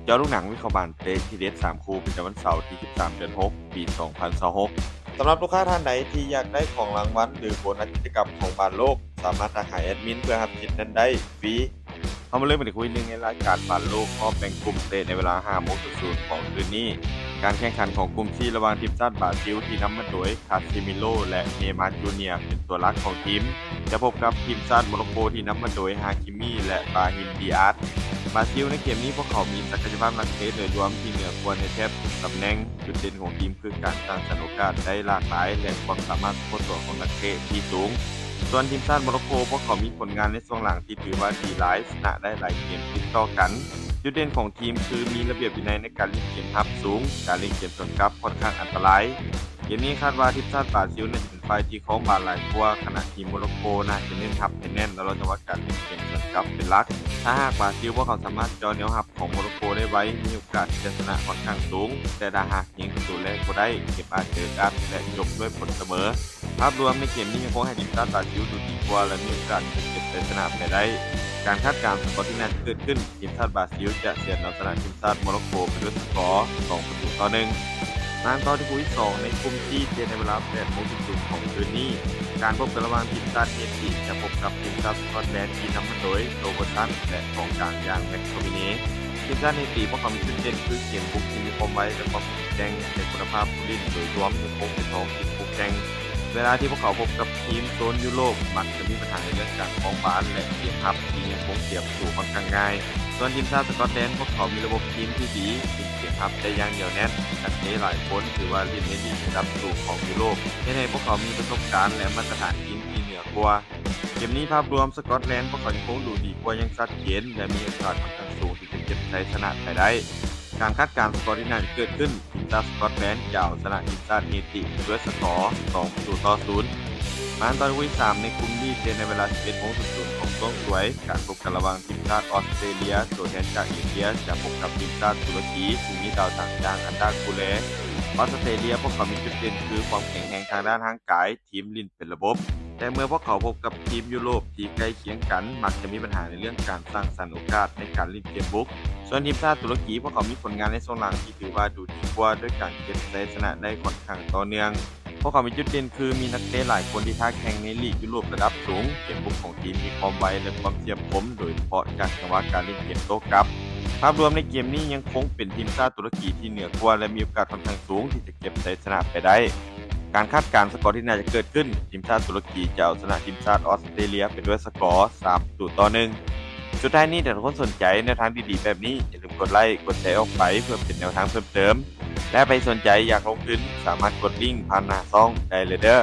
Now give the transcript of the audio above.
ເຈາະລູກໜັງວິເຄາະບານເຕະທີເດັດສາມຄູ່ ປະຈຳວັນເສົາທີສິບສາມ ເດືອນຫົກ ປີສອງພັນຊາວຫົກ. ສຳລັບລູກຄ້າທ່ານໃດທີ່ຢາກໄດ້ຂອງລາງວັນ ຫຼື ໂບນັດກິດຈະກຳຂອງບານໂລກ, ສາມາດທັກຫາແອດມິນເພື່ອຮັບສິດນັ້ນໄດ້ຟຣີ. ເຮົາມາເລີ່ມກັນທີ່ຄູ່ທີໜຶ່ງ ໃນລາຍການບານໂລກຮອບແບ່ງກຸ່ມ ເຕະໃນເວລາຫ້າໂມງສູນຂອງຄືນນີ້. ການແຂ່ງຂັນຂອງກຸ່ມຊີ ລະຫວ່າງທີມຊາດບຣາຊິວທີ່ນຳມາໂດຍ ຄາຊີມິໂລ ແລະ ເນມາ ຈູເນຍ ເປັນຕົວຫຼັກຂອງທີມ ຈະພົບກັບທີມຊາດໂມໂຣໂກທີ່ນຳມາໂດຍ ຮາກິມີ ແລະ ບຣາຮິມ ດີອາດ. ບຣາຊິວໃນເກມນີ້ພວກເຂົາມີສັກກະຍະພາບນັກເຕະໂດຍລວມທີ່ເໜືອກວ່າໃນແທບທຸກຕຳແໜ່ງ. ຈຸດເດັ່ນຂອງທີມຄືການສ້າງສັນໂອກາດໄດ້ຫຼາກຫຼາຍ ແລະ ຄວາມສາມາດສະກົດຕົວຂອງນັກເຕະທີ່ສູງ. ສ່ວນທີມຊາດໂມໂຣໂກ ພວກເຂົາມີຜົນງານໃນຊ່ວງຫຼັງທີ່ຖືວ່າດີຫຼາຍ, ຊະນະໄດ້ຫຼາຍເກມຕິດຕໍ່ກັນ. ຈຸດເດັ່ນຂອງທີມຄືມີລະບຽບວິໄນໃນການຫຼິ້ນເກມຮັບສູງ, ການຫຼິ້ນເກມສວນກັບຂ້ອນຂ້າງອັນຕະລາຍ. ເກມນີ້ຄາດວ່າທີມຊາດບຣາຊິວໜ້າຈະເປັນຝ່າຍທີ່ຄອງບານຫຼາຍກວ່າ, ຂະນະທີ່ໂມໂຣໂກໜ້າຈະເນັ້ນຮັບໃຫ້ແໜ້ນ ແລະ ລະວັງຈັງຫວະການຫຼິ້ນເກມສວນກັບເປັນຫຼັກ. ຖ້າຫາກບຣາຊິວພວກເຂົາສາມາດເຈາະແນວຮັບຂອງໂມໂຣໂກໄດ້ໄວ, ມີໂອກາດທີ່ຈະຊະນະຂ້ອນຂ້າງສູງ, ແຕ່ຖ້າຫາກຍິງປະຕູແລກບໍ່ໄດ້, ເກມອາດຈະອຶດອັດ ແລະ ຈົບດ້ວຍຜົນສະເໝີ. ພາບລວມໃນເກມນີ້ຍັງຄົງໃຫ້ທີມຊາດບຣາຊິວດູດີກວ່າ ແລະ ມີໂອກາດທີ່ຈະເກັບໄຊຊະນະໄປໄດ້. ການຄາດການສະກໍທີ່ໜ້າຈະເກີດຂຶ້ນ, ທີມຊາດບຣາຊິວຈະເສຍນຳຊະນະທີມຊາດໂມໂຣໂກໄປດ້ວຍສະກໍສອງປະຕູຕໍ່ໜຶ່ງ. ມາຕໍ່ທີ່ຄູ່ທີສອງໃນກຸ່ມຈີ ເຕະໃນເວລາແປດໂມງສູນຂອງຄືນນີ້. ການພົບກັນລະຫວ່າງທີມຊາດເຮຕີຈະພົບກັບທີມຊາດສະກອດແລນທີ່ນຳມາໂດຍ ໂຣເບີດສັນ ແລະ ກອງກາງຢ່າງ ແມັກໂທມິເນ. ທີມຊາດເຮຕີພວກເຂົາມີຈຸດເດັ່ນຄືເກມບຸກທີ່ມີຄວາມໄວ ແລະ ຄວາມແຂງແກ່ງ, ແຕ່ຄຸນນະພາບຜູ້ຫຼິ້ນໂດຍລວມຍັງຄົງເປັນຮອງທີ່ຄູ່ແຂ່ງ. ເວລາທີ່ພວກເຂົາພົບກັບທີມໂຊນຢູໂຣບ ມັກຈະມີບັນຫາໃນເລື່ອງການຄອງບານ ແລະ ເກມຮັບທີ່ຍັງຄົງເສຍປະຕູຂ້ອນຂ້າງງ່າຍ. ສ່ວນທີມຊາດສະກອດແລນ ພວກເຂົາມີລະບົບທີມທີ່ດີ, ຫຼິ້ນເກມຮັບໄດ້ຢ່າງໜຽວແໜ້ນ, ນັກເຕະຫຼາຍຄົນຖືວ່າຫຼິ້ນໃນລີກລະດັບສູງຂອງຢູໂຣບ, ເຮັດໃຫ້ພວກເຂົາມີປະສົບການ ແລະ ມາດຕະຖານທີມທີ່ເໜືອກວ່າ. ເກມນີ້ພາບລວມສະກອດແລນ ພວກເຂົາຍັງຄົງດູດີກວ່າຢ່າງຊັດເຈນ ແລະ ມີໂອກາດຂ້ອນຂ້າງສູງທີ່ຈະເກັບໄຊຊະນະໄປໄດ້. ການຄາດການສະກອຣທີ່ໜ້າຈະເກີດຂຶ້ນ, ທີມຊາດສະກອດແລນຈະເອົາຊະນະທີມຊາດເຮຕີດ້ວຍສະກອສອງປະຕູຕໍ່ສູນ. ມາຕໍ່ຄູ່ທີສາມໃນກຸ່ມບີ ເຕະໃນເວລາສິບເອັດໂມງສູນຂອງຊ່ວງສວຍ, ການພົບກັນລະຫວ່າງທີມຊາດອອສເຕຣເລຍ ຕົວແທນຈາກເອເຊຍ ຈະພົບກັບທີມຊາດຕຸລະກີ ທີ່ມີດາວດັງຢ່າງ ອານດາ ກູເລ. ອອສເຕຣເລຍພວກເຂົາມີຈຸດເດັ່ນຄືຄວາມແຂງແຮງທາງດ້ານຮ່າງກາຍ, ທີມຫຼິ້ນເປັນລະບົບ, ແຕ່ເມື່ອພວກເຂົາພົບກັບທີມຢູໂຣບທີ່ໃກ້ຄຽງກັນ, ມັກຈະມີບັນຫາໃນເລື່ອງການສ້າງສັນໂອກາດໃນການຫຼິ້ນເກມບຸກ. ສ່ວນທີມຊາດຕຸລະກີ ພວກເຂົາມີຜົນງານໃນຊ່ວງຫຼັງທີ່ຖືວ່າດູດີກວ່າ ດ້ວຍການເກັບໄຊຊະນະໄດ້ຂ້ອນຂ້າງຕໍ່ເນື່ອງ. ພວກເຂົາມີຈຸດເດັ່ນຄືມີນັກເຕະຫຼາຍຄົນທີ່ທ້າແຂ່ງໃນລີກຢູໂຣບລະດັບສູງ, ເກມບຸກຂອງທີມມີຄວາມໄວ ແລະ ຄວາມແຈມຄົມ, ໂດຍສະເພາະຈາກຈັງຫວະການຫຼິ້ນເກມໂຕ້ກັບ. ພາບລວມໃນເກມນີ້ຍັງຄົງເປັນທີມຊາດຕຸລະກີທີ່ເໜືອກວ່າ ແລະ ມີໂອກາດຂ້ອນຂ້າງສູງທີ່ຈະເກັບໄຊຊະນະໄປໄດ້. ການຄາດການສະກອຣທີ່ໜ້າຈະເກີດຂຶ້ນ, ທີມຊາດຕຸລະກີຈະເອົາຊະນະທີມຊາດອອສເຕຣເລຍໄປດ້ວຍສະກອສາມປະຕູຕໍ່ໜຶ່ງ. ສຸດທ້າຍນີ້ ຖ້າທຸກຄົນສົນໃຈແນວທາງດີໆແບບນີ້, ຢ່າລືມກົດໄລກ໌ ກົດແຊອອກໄປເພື່ອເປັນແນວທາງເພີ່ມເຕີມ ແລະ ໃຜສົນໃຈຢາກລົງທຶນ ສາມາດກົດລິ້ງຜ່ານໜ້າຊ່ອງໄດ້ເລີຍເດີ້.